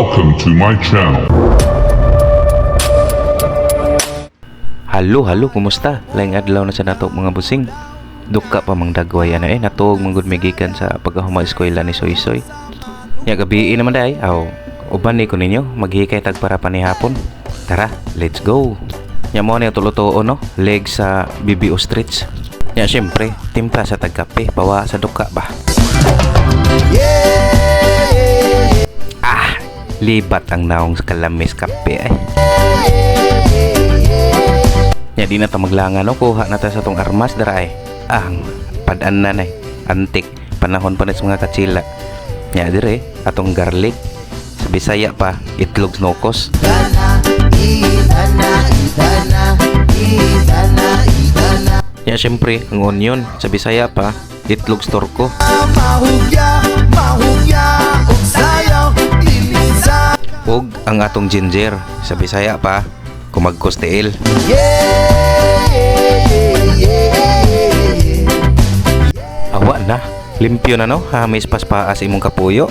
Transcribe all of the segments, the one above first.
Welcome to my channel. Halo, halo, kumusta? Laing adlaw na sa nato, mga busing. Duka pa mang dagway ano eh, natuog man gud mi gikan sa pagkahuma eskwela ni Soy Soy. Ya gabi naman day, aw, uban ni ko ninyo, maghikay tag para panihapon. Tara, let's go. Ya mo ni tulutuon no, leg sa BB Ostrich. Ya syempre, timpla sa tagkape, bawa sa duka ba. Ah, libat ang naong sa kalamis kape ay. Nya di na ta maglangan no, kuha na ta sa tong armas dara ay. Ah, padan na nay. Antik panahon pa na sa mga katsila. Nya dire atong garlic. Sa Bisaya pa, itlog snokos. Nya syempre, ang onion sa Bisaya pa, itlog storko. Ug ang atong ginger sa Bisaya pa, kumagkos tiil. Awa na, limpyo na no, hamis paspaa sa imong kapuyo.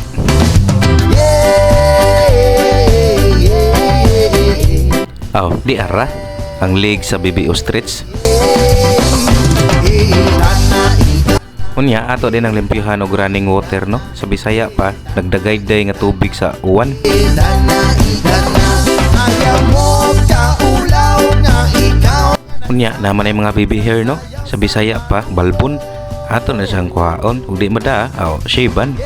Aw, di ara, ang leg sa BB Ostrich. Unya, ato din ang limpyuhan og running water no. Sa Bisaya pa, nagdagayday nga tubig sa uwan. Unya, naman ay mga baby hair no. Sa Bisaya pa, balbon. Ato na siyang kuhaon. Ug di mada, aw, shaban.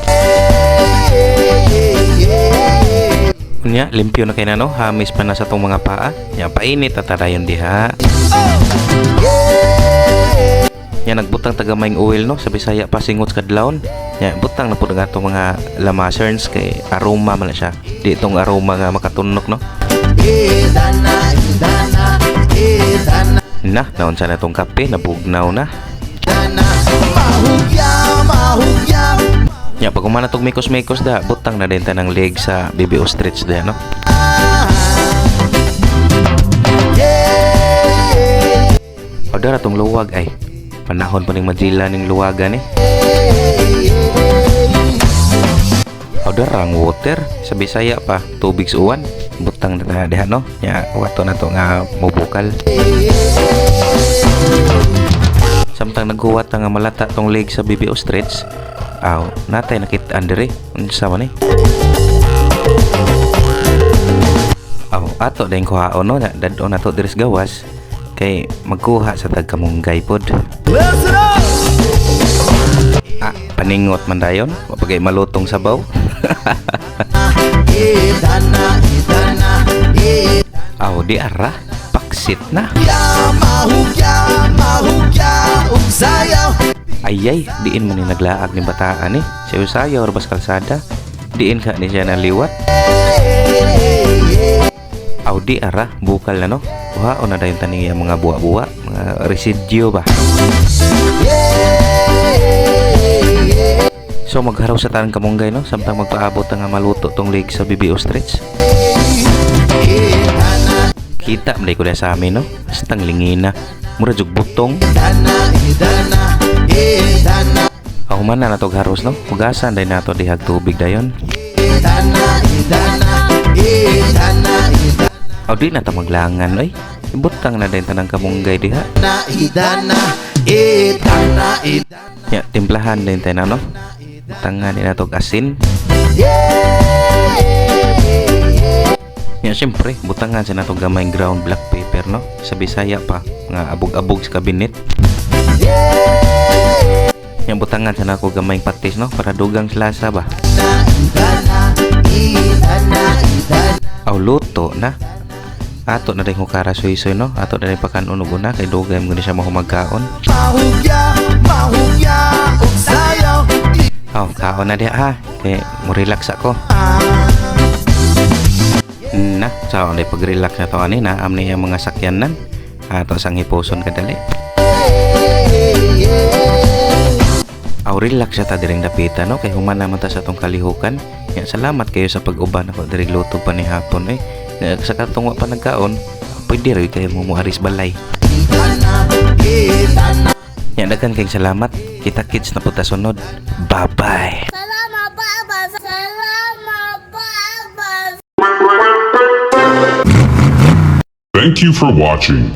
Unya, limpyo na kay na no. Hamis pa na sa tong mga paa. Nya, painit at tarayon diha. Nya, nagbutang tagamayng oil no. Sa Bisaya pa, singot sa kadlawon. Nya, butang na po nga itong mga lamaserns kay aroma man na siya. Di itong aroma nga makatunok no. Na, naunsa na itong kape, nabugnaw na. Nya, pag umana tong mekos-mekos da, butang na din ta ng leg sa BB Ostrich da, no? O dara tong luwag ay. Panahon pa ning majila ning luwagan eh. O dara ang water sa Bisaya pa, tubig sa uwan. Butang na diha no. Nya, wato na to nga mubukal. Samtang naghuwat na nga malata tong leg sa BB Ostrich, aw, natay nakit-an diri. Unsa man eh? Aw, ato din kuhaon no, dad-on nato diri sa gawas kay magkuha sa tag kamunggay pod. Ah, paningot man dayon, wa pa kay malutong sabaw. Aw, di ara, paksit na. Ayay, diin man ni naglaag ni bataan eh. Sayo-sayo or bas kalsada. Diin ka ni siya naliwat. Aw, di ara, bukal na no. Kuhaon na dayon taning iya mga buwa-buwa, mga residyo ba. So magharaw sa tanang kamunggay no, samtang magpaabot nga maluto tong leg sa BB Ostrich. Kita man ko sa amin no, bastang lingina. Mura jug butong. Aw man na natog haros no, hugasan day nato dihag tubig dayon. Aw di na ta maglangan oy. Ibutang na dayon tanang kamunggay diha. Ya, timplahan din tayo na no. Butangan din nato og asin. Ya, siyempre, butangan sa nato gamay ground black pepper no. Sa Bisaya pa, mga abog-abog sa kabinet. Ya, butangan sa nako gamay patis no, para dugang lasa ba. Aw, luto na. Ato na rin hukara soy-soy no. Ato na rin pakanon og una kay dugay mo ni siya mahumagkaon. Aw, kaon na diha ha. Kay mo relax ako. Na, sa so, pag-relax na to ani na am niya mga sakyanan. Ato sang hipuson kadali. Aw, relax sa ta diring dapita no kay human naman ta sa tong kalihukan. Ya, salamat kayo sa pag-uban ako diri luto pa ni hapon eh. Ya, sa katong wa pa nagkaon, pwede rin kayo mo muaris balay. Ya, daghan kayong salamat. Kita kits na po ta sunod. Bye-bye. Salamat, Baba. Salamat, Baba. Thank you for watching.